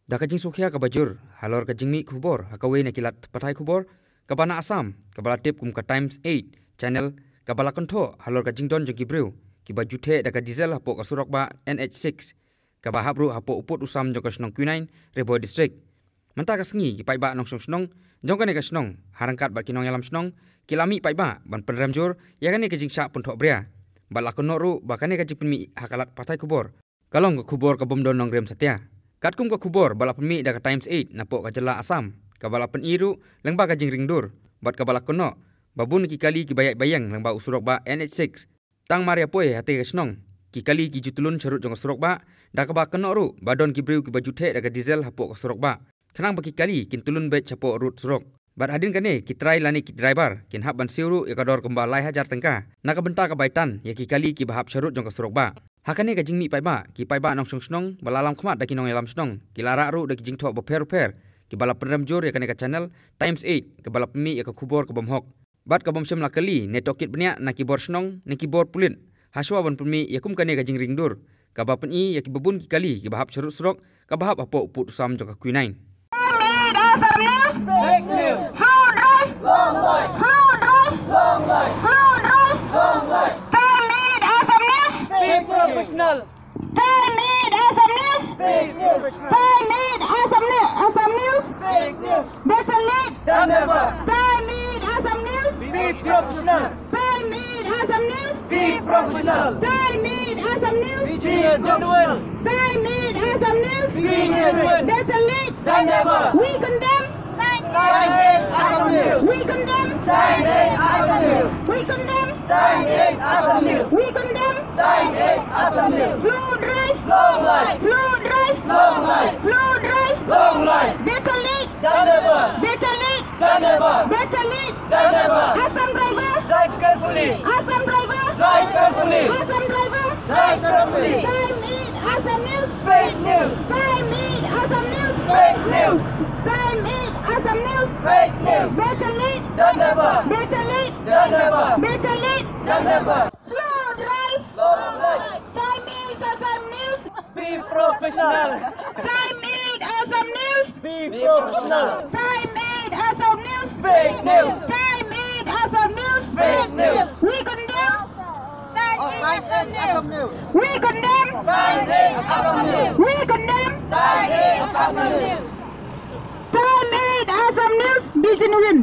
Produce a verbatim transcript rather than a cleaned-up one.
Da ka jingsngewkhia kaba jur halor ka jingmih khubor ha kawei na ki lad pathai khubor kaba na Assam, kaba la tip kum ka Times eight Channel, kaba la kynthoh halor ka jingdon jong ki briew kiba ju theh da ka diesel hapoh ka surok bah N H six, kaba hap ruh hapoh u pud u sam jong ka shnong Quinine, Ri Bhoi District. Mynta ka sngi ki paidbah nongshong shnong jong kane ka shnong, ha ryngkat bad ki nongïalam shnong, ki la mih paidbah ban pynrem jur ïa kane ka jingshah pynthohbria. Bad la kynnoh ruh ba kane ka jingpynmih ha ka lad pathai khubor ka long ka khubor ka bym don nongrim satia. Katkum ka khubor ba la pynmih da ka Times eight napoh ka jylla Assam, kaba la pyni ruh lyngba ka jingringdur bad kaba la kynnoh ba bun ki kali kiba ïaid ba ïeng lyngba u surok bah N H six. Tang mar ïa poi ha te ka shnong, ki kali ki ju tylun sharud jong ka surok bah, da kaba kynnoh ruh ba don ki briew kiba ju theh da ka diesel hapoh ka surok bah, khnang ba ki kali kin tylun beit shapoh rud surok. Bad hadien kane, ki trai lane ki driver kin hap ban siew ruh ïa ka dor kumba lai hajar tyngka na ka bynta ka bai tan ïa ki kali kiba hap sharud jong ka surok bah. Ha kane ka jingmih paidbah, ki paidbah nongshong shnong ba la lam khmat da ki nongïalam shnong, ki la rah ruh da ki jingthoh bapher bapher kiba la pynrem jur ïa kane ka channel Times eight, kaba la pynmih ïa ka khubor ka bym hok bad ka bym shym la kylli ne tohkit bniah na ki bor shnong ne ki bor pulit, hashwa ban pynmih ïa kum kane ka jingringdur kaba pyni ïa kiba bun ki kali kiba hap sharud surok, kaba hap hapoh u pud u sam jong ka Quinine. Time eight Assam News. Fake news. Slow drive. Long life. Slow drive. Long life. Slow drive. Long life. Time eight Assam News. Be professional. Time eight Assam News. Fake news. Time eight Assam News. Assam News. Fake news. Better late than never. Time eight Assam News. Be professional. Time eight Assam News. Be professional. Time eight Assam News. Be genuine. Time eight Assam News. Be genuine. Better late than never. We condemn. Time eight Assam News. We condemn. Time eight Assam News. We condemn. Time eight Assam News. We condemn. Time eight Assam News. Slow drive. Long life. Slow drive. Long life. Slow drive. Long life. Better late than never. Better late than never. Better late than never. Assam driver, drive carefully. Assam driver, drive carefully. Assam driver, drive carefully. Time eight Assam News. Fake news. Time eight Assam News. Fake news. Time eight Assam News. Fake news. Better late than never. Better late than never. Better late than never. Slow drive. Long life. Time eight Assam News. Be professional. Time eight Assam News. Be professional. Time eight Assam News. Fake news. Time eight Assam News. Fake news. We condemn. Time eight Assam News. We condemn. Time eight Assam News. We condemn. Time eight Assam News. Time eight Assam News. Be genuine.